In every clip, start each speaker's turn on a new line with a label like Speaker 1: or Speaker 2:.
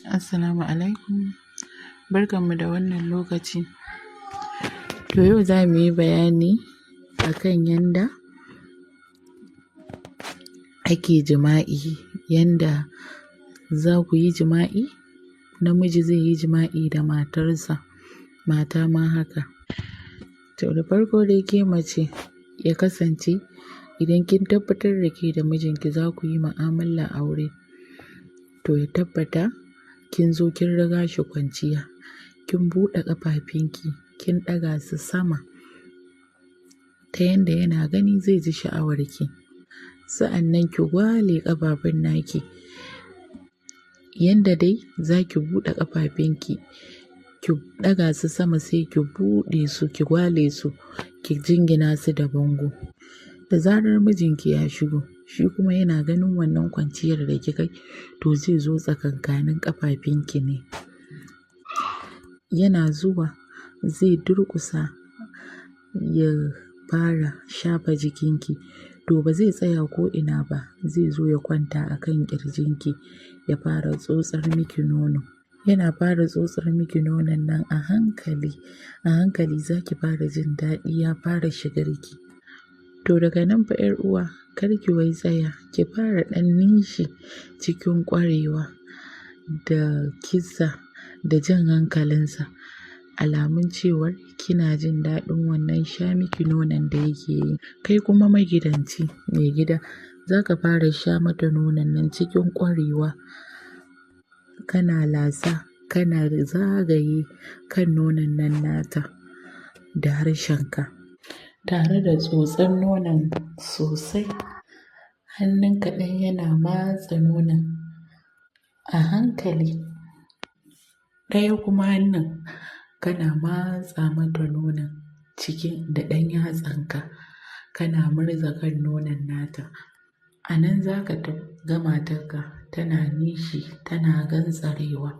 Speaker 1: Assalamu alaikum barkanmu da wannan lokaci to yau zamu yi bayani akan yanda ake jima'i yanda zaku yi jima'i namiji zai yi jima'i da matarsa mata ma haka to da farko dai ke mace ya kasance idan kin tabbatar da ke da mijinki zaku yi mu'amalar aure to ya tabbata kin zo kin riga shi kwanciya kin buɗe ƙafafunki kin ɗaga su sama ta yanda yana gani zai ji sha'awarki sa'annan ki gwale ƙafafun naki yanda dai zaki buɗe ƙafafunki ki ɗaga su sama sai ki buɗe su ki gwale su ki jingina su da bango da zarar mijinki ya shigo shi kuma yana ganin wannan kwanciyar da kika yi to zai zo tsakankanin ƙafafunki ne yana zuwa zai durƙusa ya fara shafa jikinki to ba zai tsaya ko ina ba zai zo ya kwanta akan ƙirjinki ya fara tsotsar miki nono yana fara tsotsar miki nonon nan a hankali a hankali zaki fara jin daɗi ya fara shigarki to daga nan fa ‘yar uwa kar ki wai tsaya ki fara ɗan nishi cikin ƙwarewa da kisa da jan hankalinsa alamun cewar kina jin daɗin wannan sha miki nonon da yake yi kai kuma magidanci mai gida zaka fara sha mata nonon nan cikin ƙwarewa kana lasa kana zagaye kan nonon nan nata da harshenka tare da tsotsar nonon sosai hannunka ɗaya yana matse nonon a hankali ɗaya kuma hannun kana matsa mata nonon cikin da ɗan yatsanka kana murza kan nonon nata a nan zaka ga matarka tana nishi tana gantsarewa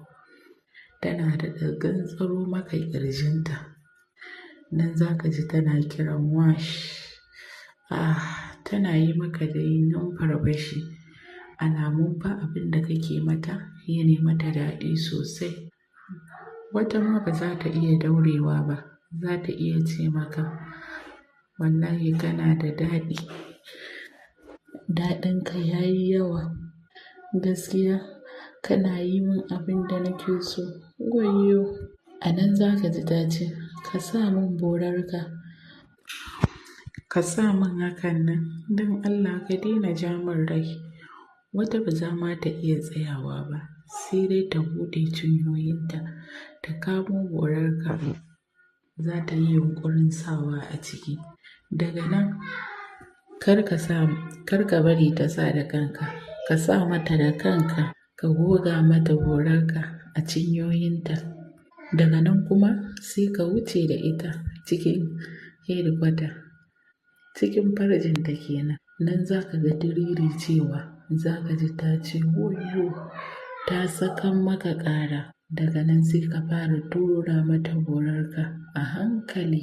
Speaker 1: tana daɗa gantsaro maka ƙirjinta nan zaka ji tana kiran wash tana yi maka dai numfarfashi alamun fa abin da kake mata yanai mata daɗi sosai wata ma ba zata iya daurewa ba zata iya ce maka wallahi kana da daɗi daɗinka yayi yawa gaskiya kana yi min abin da nake so wayyo a nan zaka ji ta ce ka sa min borarka ka sa min hakan nan don Allah ka daina ja min rai wata ba za ma ta iya tsayawa ba sai dai ta buɗe cinyoyinta ta kamo borarka za ta yi yunƙurin sawa a ciki daga nan kar ka sa kar ka bari ta sa da kanka ka sa mata da kanka ka goga mata borarka a cinyoyinta daga nan kuma sai ka wuce da ita cikin hedikwata cikin farjinta kenan nan zaka ga diriricewa zaka ji ta ce wayyo ta sakan maka ƙara daga nan sai ka fara tura mata gorarka a hankali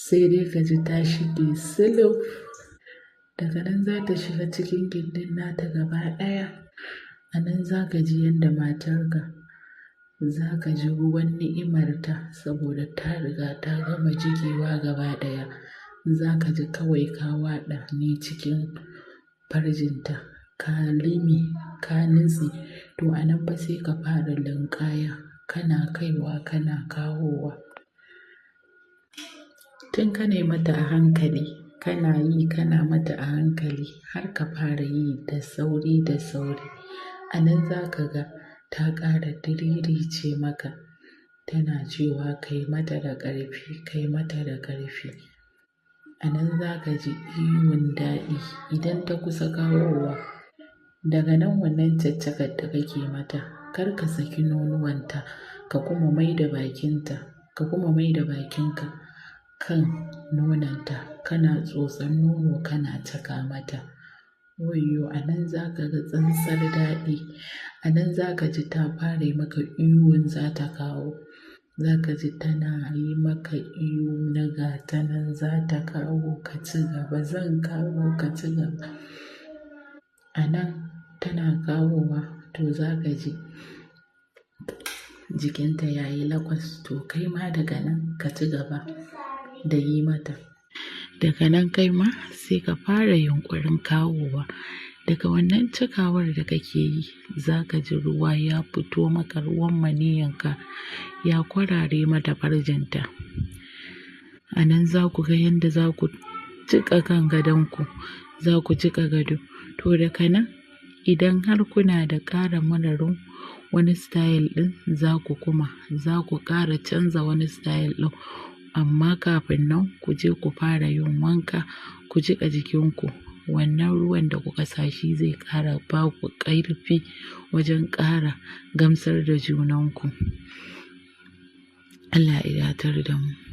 Speaker 1: sai dai ka ji ta shige suluf daga nan za ta shiga cikin gindin nata gaba ɗaya a nan za ka ji yanda matarka za ka ji ruwan ni'imarta saboda ta riga ta gama jiƙewa gaba ɗaya za ka ji kawai ka waɗa ne cikin farjinta ka lime ka nutse to a nan fa sai ka fara linƙaya kana kaiwa kana kawowa tun kanai mata a hankali kana yi kana mata a hankali har ka fara yi da sauri da sauri a nan za ka ga ta ƙara diririce maka tana cewa kai mata da ƙarfi kai mata da ƙarfi a nan za ka ji ihun daɗi idan ta kusa kawowa daga nan wannan caccakar da kake mata kar ka saki nonuwanta ka kuma maida bakinta ka kuma maida bakinka kan nononta kana tsotson nono kana caka mata wayyo a nan za ka ga tsantsar daɗi a nan za ka ji ta fara yi maka ihun za ta kawo za ka ji tana yi maka ihu na ga ta nan za ta kawo ka ci gaba zan kawo ka ci gaba a nan tana kawowa to za ka ji jikinta ya yi laƙwas, to kai ma daga nan ka ci gaba da yi mata. Daga nan kai ma sai ka fara yunƙurin kawowa. Daga wannan cikawar da kake yi, za ka ji ruwa ya fito maka, ruwan maniyinka ya kwarare mata farjinta. A nan za ku ga yanda za ku jiƙa kan gadonku, za ku jiƙa gado. To daga nan idan har kuna da ƙara mararin wani style ɗin, za ku kuma, za ku ƙara canza wani style ɗin. Amma kafin nan ku je ku fara yin wanka, ku jiƙa jikinku. Wannan ruwan da kuka sa shi zai ƙara ba ku ƙarfi wajen ƙara gamsar da junanku. Allah ya datar da mu.